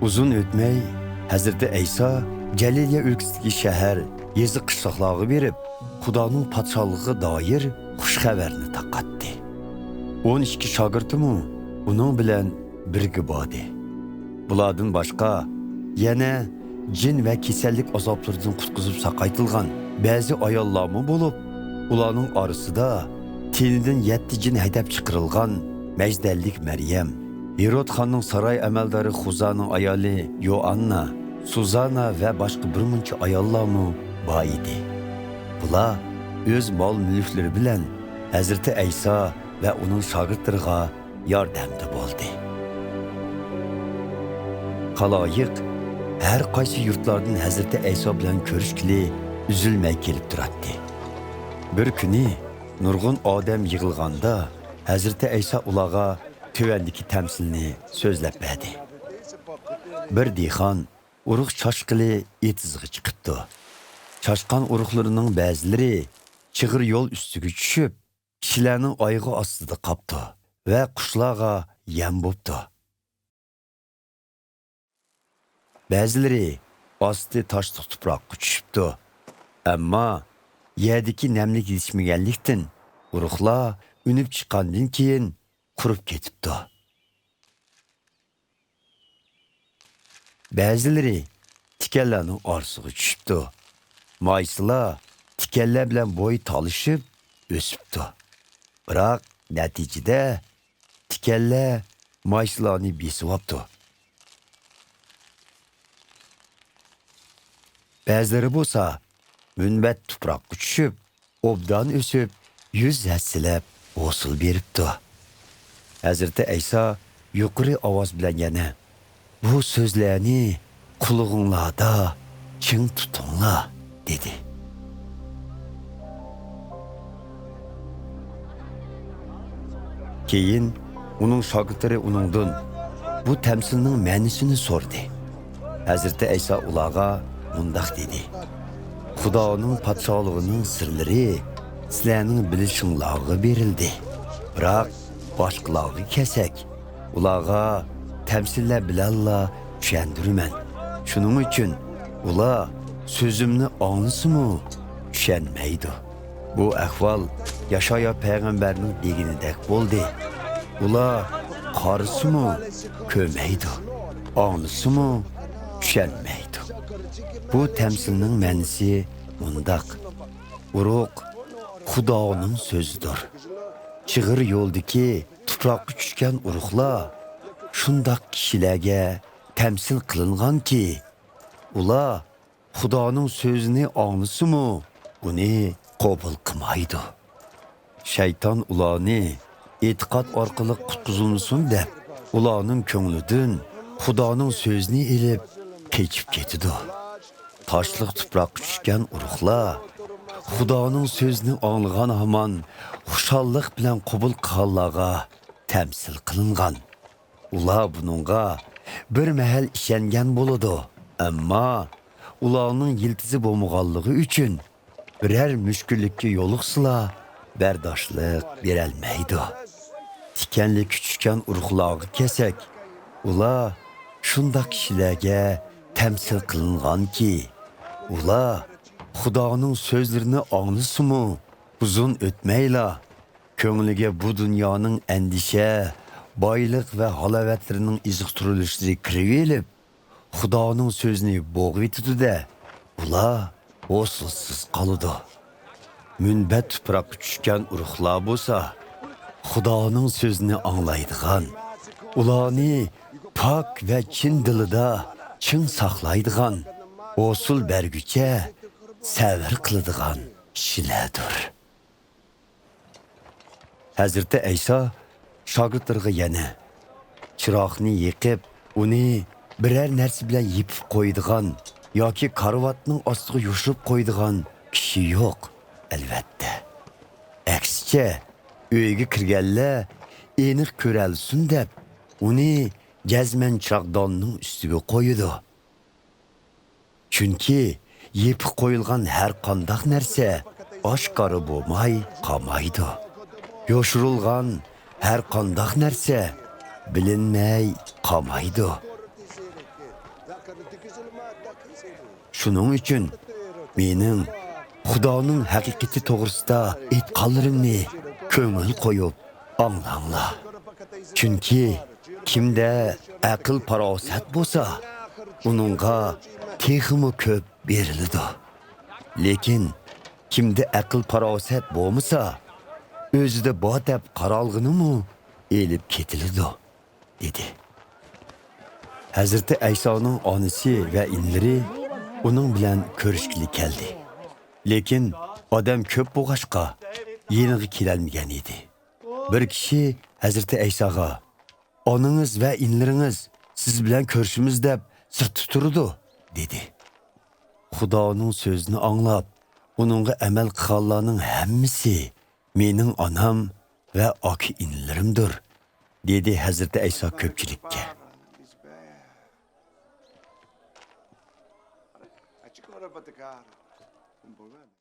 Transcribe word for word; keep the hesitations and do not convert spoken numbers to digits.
ئۇزۇن ئۆتمەي، ھەزرىتى ئەيسا گەلىلىيە ئۆلكىسىدىكى شەھەر، يېزا، قىشلاقلارغا بېرىپ، خۇدانىڭ پادىشاھلىقىغا دائىر خۇش خەۋەرنى تارقاتتى. ئون ئىككى شاگىرتىمۇ ئۇنىڭ بىلەن بىرگە باردى. بۇلاردىن باشقا، يەنە جىن ۋە كېسەللىك ئازابلىرىدىن قۇتقۇزۇپ ساقايتىلغان بەزى ئاياللارمۇ بولۇپ، ئۇلارنىڭ ئارىسىدا تېنىدىن يەتتە جىن ھەيدەپ چىقىرىلغان مەجدەللىك مەريەم، ھېرود خاننىڭ ساراي ئەمەلدارى خۇزانىڭ ئايالى يوئاننا، سۇزانا ۋە باشقا بىر مۇنچە ئاياللارمۇ بار ئىدى. بۇلار ئۆز مال-مۈلۈكلىرى بىلەن ھەزرىتى ئەيسا ۋە ئۇنىڭ شاگىرتلىرىغا ياردەمدە بولدى. خالايىق ھەر قايسى يۇرتلاردىن ھەزرىتى ئەيسا بىلەن كۆرۈشكىلى ئۈزۈلمەي كېلىپ تۇراتتى. بىر كۈنى نۇرغۇن ئادەم يىغىلغاندا، ھەزرىتى ئەيسا ئۇلارغا تۆۋەندىكى تەمسىلنى سۆزلەپ بەردى. بىر دېھقان ئۇرۇق چاچقىلى ئېتىزغا چىقىپتۇ. چاچقان ئۇرۇقلىرىنىڭ بەزىلىرى چىغىر يول ئۈستىگە چۈشۈپ، كىشىلەرنىڭ ئايىغى ئاستىدا قاپتۇ ۋە قۇشلارغا يەم بوپتۇ. بەزىلىرى ئاستى تاشلىق تۇپراققا چۈشۈپتۇ. ئەمما يەردىكى نەملىك يېتىشمىگەنلىكتىن، ئۇرۇقلار ئۈنۈپ چىققاندىن كېيىن قۇرۇپ كېتىپتۇ. بەزىلىرى تىكەنلەرنىڭ ئارىسىغا چۈشۈپتۇ. مايسىلار تىكەنلەر بىلەن بوي تالىشىپ ئۆسۈپتۇ. بىراق نەتىجىدە تىكەنلەر مايسىلارنى بېسىۋاپتۇ. بەزىلىرى بولسا مۇنبەت تۇپراققا چۈشۈپ، ئوبدان ئۆسۈپ، يۈز ھەسسىلەپ ھوسۇل بېرىپتۇ. ھەزرىتى ئەيسا يۇقىرى ئاۋاز بىلەن يەنە، «بۇ سۆزلەرنى قۇلىقىڭلاردا چىڭ تۇتۇڭلار» دېدى. كېيىن ئۇنىڭ شاگىرتلىرى ئۇنىڭدىن بۇ تەمسىلنىڭ مەنىسىنى سورىدى. ھەزرىتى ئەيسا ئۇلارغا مۇنداق دېدى: «خۇدانىڭ پادىشاھلىقىنىڭ سىرلىرى سىلەرنىڭ بىلىشىڭلارغا بېرىلدى. بىراق باشقىلارغا كەلسەك، ئۇلارغا تەمسىللەر بىلەنلا چۈشەندۈرىمەن. شۇنىڭ ئۈچۈن ئۇلار سۆزۈمنى ئاڭلىسىمۇ چۈشەنمەيدۇ.» بۇ ئەھۋال ياشايا پەيغەمبەرنىڭ دېگىنىدەك بولدى. ئۇلار قارىسىمۇ كۆرمەيدۇ، ئاڭلىسىمۇ چۈشەنمەيدۇ. بۇ تەمسىلنىڭ مەنىسى مۇنداق: ئۇرۇق خۇدانىڭ سۆزىدۇر. چىغىر يولدىكى تۇپراققا چۈشكەن ئۇرۇقلار شۇنداق كىشىلەرگە تەمسىل قىلىنغانكى، ئۇلار خۇدانىڭ سۆزىنى ئاڭلىسىمۇ، ئۇنى قوبۇل قىلمايدۇ. شەيتان ئۇلارنى ئېتىقاد ئارقىلىق قۇتقۇزۇلمىسۇن دەپ، ئۇلارنىڭ كۆڭلىدىن خۇدانىڭ سۆزىنى ئېلىپ، قېچىپ كېتىدۇ. تاشلىق تۇپراققا چۈشكەن ئۇرۇقلار خۇدانىڭ سۆزىنى ئاڭلىغان ھامان خۇشاللىق بىلەن قوبۇل قىلغانلارغا تەمسىل قىلىنغان. ئۇلار بۇنىڭغا بىر مەھەل ئىشەنگەن بولىدۇ، ئەمما ئۇلارنىڭ يىلتىزى بولمىغانلىقى ئۈچۈن، بىرەر مۈشكۈللۈككە يولۇقسىلا، بەرداشلىق بېرەلمەيدۇ. تىكەنلىككە چۈشكەن ئۇرۇقلارغا كەلسەك، ئۇلار شۇنداق كىشىلەرگە تەمسىل قىلىنغانكى، ئۇلار خۇدانىڭ سۆزلىرىنى ئاڭلىسىمۇ، ئۇزۇن ئۆتمەيلا، كۆڭلىگە بۇ دۇنيانىڭ ئەندىشە، بايلىق ۋە ھالاۋەتلىرىنىڭ ئىزىغا تۇرۇلۇشلىرى كىرىۋېلىپ، خۇدانىڭ سۆزىنى بوغۇۋېتىدۇ-دە، ئۇلار ھوسۇلسىز قالىدۇ. مۇنبەت تۇپراققا چۈشكەن ئۇرۇقلار بولسا، خۇدانىڭ سۆزىنى ئاڭلايدىغان، ئۇلارنى پاك ۋە چىن دىلىدا چىڭ ساقلايدىغان، ھوسۇل بەرگۈچە سەۋر قىلىدىغان كىشىلەردۇر. ھەزرىتى ئەيسا شاگىرتلىرىغا يەنە، چىراغنى يېقىپ، ئۇنى بىرەر نەرسە بىلەن يېپىپ قويىدىغان ياكى كارىۋاتنىڭ ئاستىغا يوشۇرۇپ قويىدىغان كىشى يوق، ئەلۋەتتە. ئەكسىچە، ئۆيگە كىرگەنلەر ئېنىق كۆرەلىسۇن دەپ، ئۇنى جەزمەن چىراغداننىڭ ئۈستىگە قويىدۇ. چۈنكى يېپىق قويۇلغان ھەر قانداق نەرسە ئاشكارا بولماي قالمايدۇ. يوشۇرۇلغان ھەر قانداق نەرسە بىلىنمەي قالمايدۇ. شۇنىڭ ئۈچۈن مېنىڭ خۇدانىڭ ھەقىقىتى توغرىسىدا ئېيتقانلىرىمنى كۆڭۈل قويۇپ ئاڭلاڭلار. چۈنكى كىمدە ئەقىل-پاراسەت بولسا، ئۇنىڭغا تېخىمۇ كۆپ بېرىلىدۇ. لېكىن كىمدە ئەقىل-پاراسەت بولمىسا، ئۆزىدە بار دەپ قارالغىنىمۇ ئېلىپ كېتىلىدۇ، دېدى. ھەزرىتى ئەيسانىڭ ئانىسى ۋە ئىنىلىرى ئۇنىڭ بىلەن كۆرۈشكىلى كەلدى. لېكىن ئادەم كۆپ بولغاچقا، يېنىغا كېلەلمىگەن ئىدى. بىر كىشى ھەزرىتى ئەيساغا، «ئانىڭىز ۋە ئىنىلىرىڭىز سىز بىلەن كۆرۈشىمىز دەپ سىرتتا تۇرىدۇ» دېدى. خۇدانىڭ سۆزىنى ئاڭلاپ، ئۇنىڭغا ئەمەل قىلغانلارنىڭ ھەممىسى مېنىڭ ئانام ۋە ئاكا-ئىنىلىرىمدۇر، دېدى ھەزرىتى ئەيسا كۆپچىلىككە.